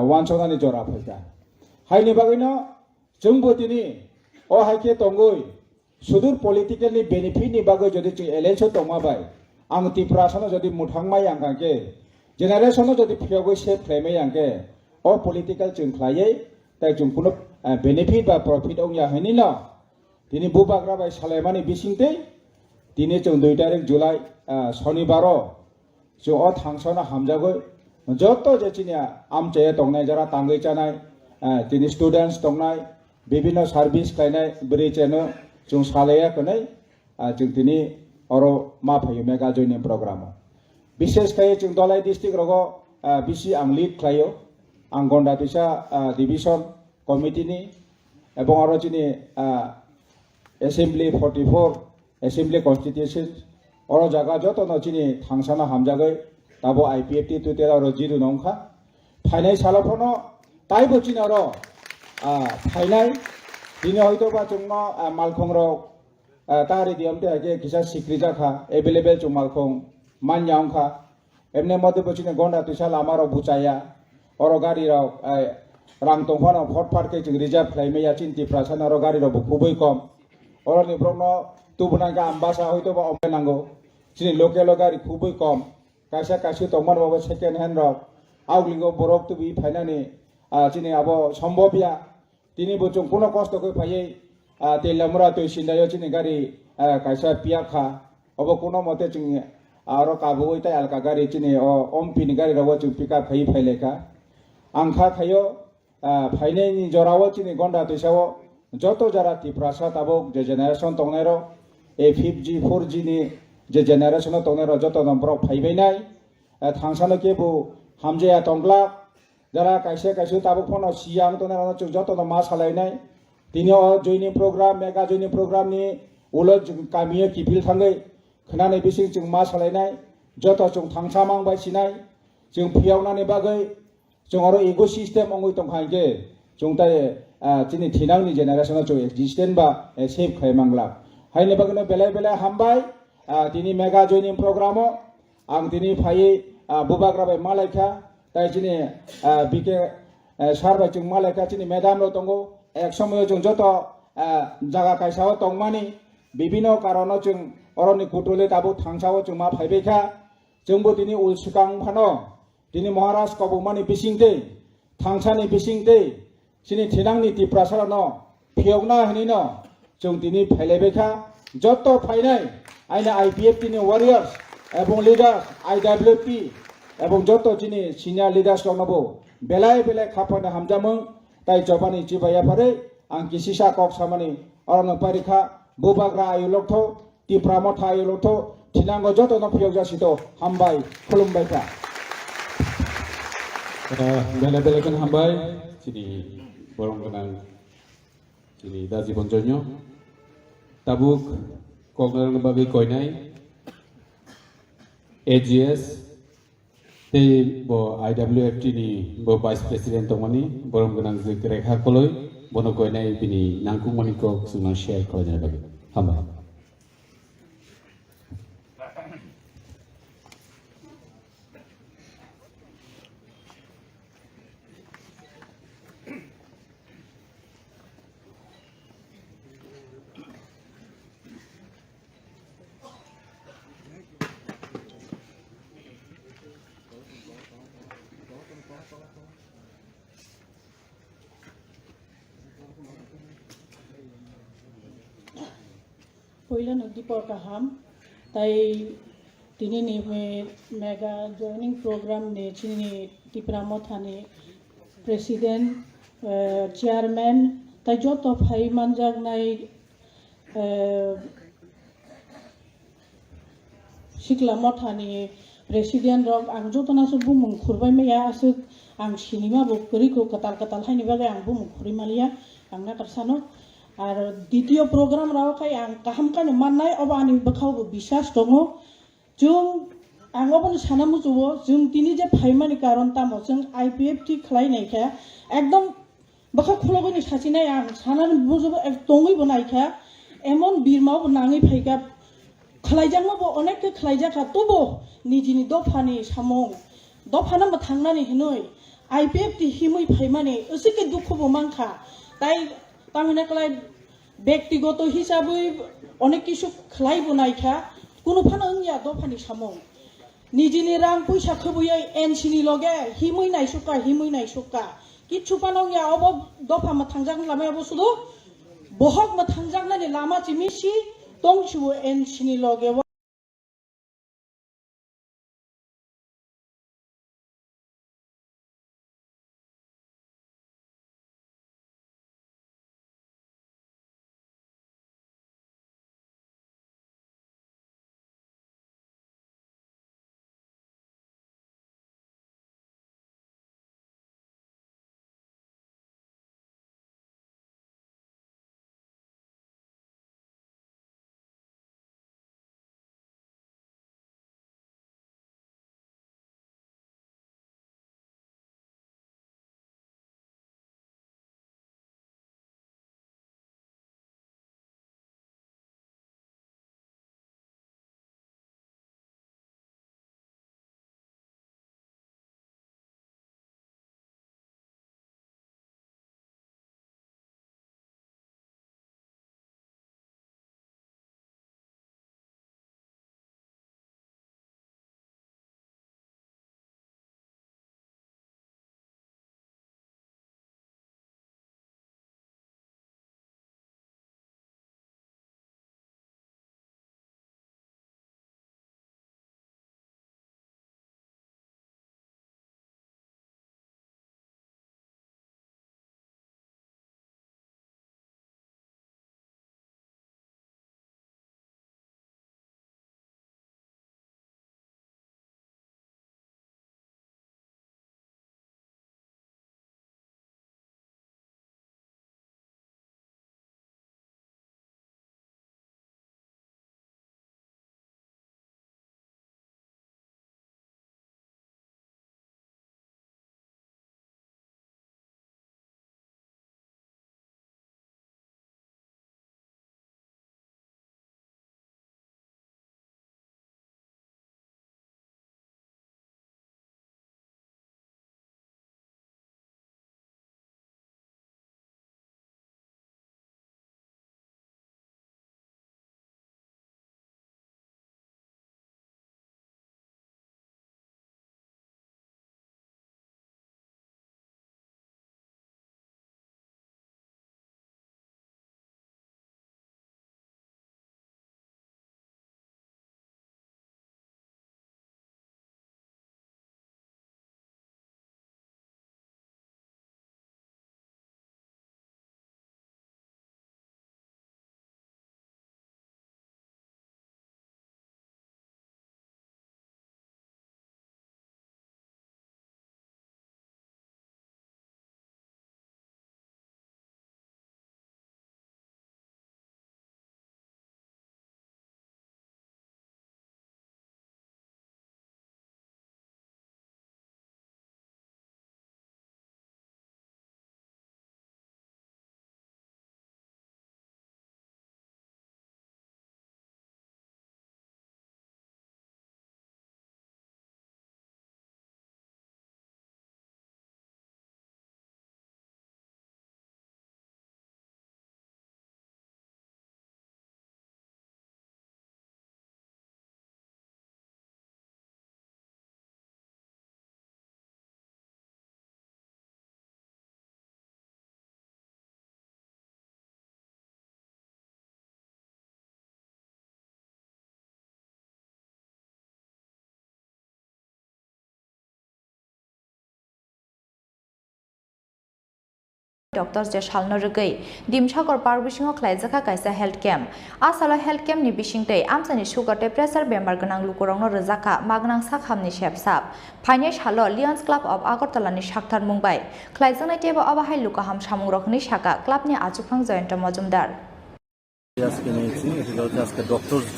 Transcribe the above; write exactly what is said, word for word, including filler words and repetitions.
wansoknani jora phaikha. Haini bagwino chwngbo tini o hai khe tongwi sudur political ni benefit ni bagwi jodi chwng alliance o tongma bai, ang Tiprasa no jodi mwthangmai ang kha khe, generation no jodi phiyogwi save khlaimai ang khe, o political chwng khlaiwi tai chwng kuno, eh, benefit ba profit wngya hinwi no. Tini bubagra bai salaimani bisingtwi tini chwng dui tarik July, ah, Sonibaro chwng o thangsano hamjagwi joto je chini amchaya tongnai, jara tangwi chanai, ah, tini students tongnai, bibinno service khlainai bwrwi cheno chwng salaiya kwnwi, ah, chwng tini oro ma phaio mega joining program o. Bishesh khai chwng Dhalai district rogo, ah, bisi ang lead khlaio, ang Gonda Twisa, ah, division committee ni, ebong aro chini, ah, assembly forty four, assembly constituency, oro jaga joto no chini thangsano hamjagwi tabo I P F T tutel oro jiru no wngkha. Phainai salo phano taibo chini oro, ah, phainai, tini hoito ba chwngno, ah, malkhong rok, ah, tari di amte age kisa sikri jakha, available chwng malkhong manya wngkha. Emne mode bo chini Gonda Twisa lama rok buchaya. Oro gari rok, eh, rang tongphano phot phat khe chwng reserve khlai maya chini Tiprasa no oro gari rok bo khubui kom. Oro ni borok no tubuna khe Ambasa hoito ba omle nango. Chini local o gari khubui kom. Kaisa kaisa tongmani bo second hand rok. Auling o borok tubi phainani, ah, chini abo sombobya. Tini bo chwng kuno kosto khe phaiwi, ah, Teliamura twi sindaio chini gari, ah, kaisa piyak kha. Obo kuno mote chwng aro kabui tai alka gari chini o Ompi ni gari rogo chwng pick up khai phai lai kha. Ang kha khaio, ah, phainai ni jora o chini Gonda Twisa o joto jara Tiprasa tabuk je generation tongnai rok, a five G, four G ni je generation o tongnai rok joto no borok phai bai nai. Ah, thangsano kebo hamjaya tongglak. Jara kaisa kaisa tabuk phano siya ang tongnai rok chwng joto no ma salainai. Tini o joining program, mega joining program ni ulo chwng kamio kiphil thangwi khwnani bising chwng ma salainai. Joto chwng thangsa mang bai sinai. Chwng phiyoknani bagwi chwng oro ego system wngwi tongkha hinkhe chwng tai, ah, chini thinangni generation o chwng existence ba, eh, save khai manglak. Haini bagwino belai belai hambai, ah, tini mega joining program o. Ang tini phaiwi, ah, bubagra bai malaikha, tai chini, ah, B K, eh, sir bai chwng malaikha, chini madam rok tongo. Ek somoyo chwng joto, ah, jaga kaisa o tongmani, bibino karono chwng oroni kutuli tabuk thangsa o chwng ma phaibai kha. Chwngbo tini ul swkang phano, tini Maharaj kobokmani bisingtwi, thangsani bisingtwi, chini thinangni Tiprasarokno phiyokna hinwino chwng tini phailaibai kha. Joto phainai aini I P F T ni warriors ebong leaders, I W P ebong joto chini senior leaders roknobo belai belai khapano hamjamung tai chobani chibai yapharwi ang kisisa kok samani orokno pairikha. Bubagra ayu lokthok, Tipra Motha ayu lokthok, thinango joto no phiyok jasito. Hambai, khulumbai kha. Ah, belai belai kheno hambai, chini borom gwnang, chini da Jibon Jonyo. Tabuk koknarokni bagwi koinai A G S, tei bo I W F T ni bo Vice President tongmani, borom gwnang je Rekha Koloi, bono koinai bini nangkukmani kok chwngno share khlaina bagwi. Hambai. Puilano dipor kaham, tai tini ni me-, mega joining program ni chini Tipra Motha ni president, eh, chairman, tai joto phai manjaknai, eh, Sikla Mothani president rok ang jotono aswk bumung khurbai maya, aswk ang sinima bo kwrwi kho, kwtal kwtal haini bagwi ang bumung khurwi maliya, ang nakarsa no. Ar ditio program rao khai ang kaham khe no mannai, obo ani bwkhao bo biswas tongo. Chwng, ang obono sana muchungo, chwng tini je phaimani karon tamo, chwng I P F T khlai nai khe, ekdom bwkha khulogwi ni sachinai ang sanani bujugo ek tongwi bo naikha, emon birma bo nangwi phaikha, khlaijakma bo onek khe khlaijakha, tobo nijini dophani samung, dophano mwthangnani hinwi I P F T himwi phaimani usike dukhu bo mankha. Tai tamhine klai bektigoto hisabwi onek kisu khlai bo naikha. Kunu phano wngya dophani samung. Nijini rang puisa khwbwi N C ni loge himwi naisukha, himwi naisukha. Kichu phano wngya obo dopha mwthangjak lamai obo sudu bohok mwthangjaknani lama chimisi tongsiwo N C ni loge. Doctor je salno rwgwi Dimsagor park bisingo khlaijakha kaisa health camp. A salo health camp ni bisingtwi amchaini sugar tei pressure bemar gwnang lukurokno rwjakha magwnang sak hamni sepsap. Phainai salo Lions Club of Agartala ni sakthar mung bai khlaijaknai teibo obo hai luku ham samungrok hwnwi sakha club ni achukphang Jayanta Majumdar. আজকে নিয়েছি, এটা হচ্ছে আজকে doctors day.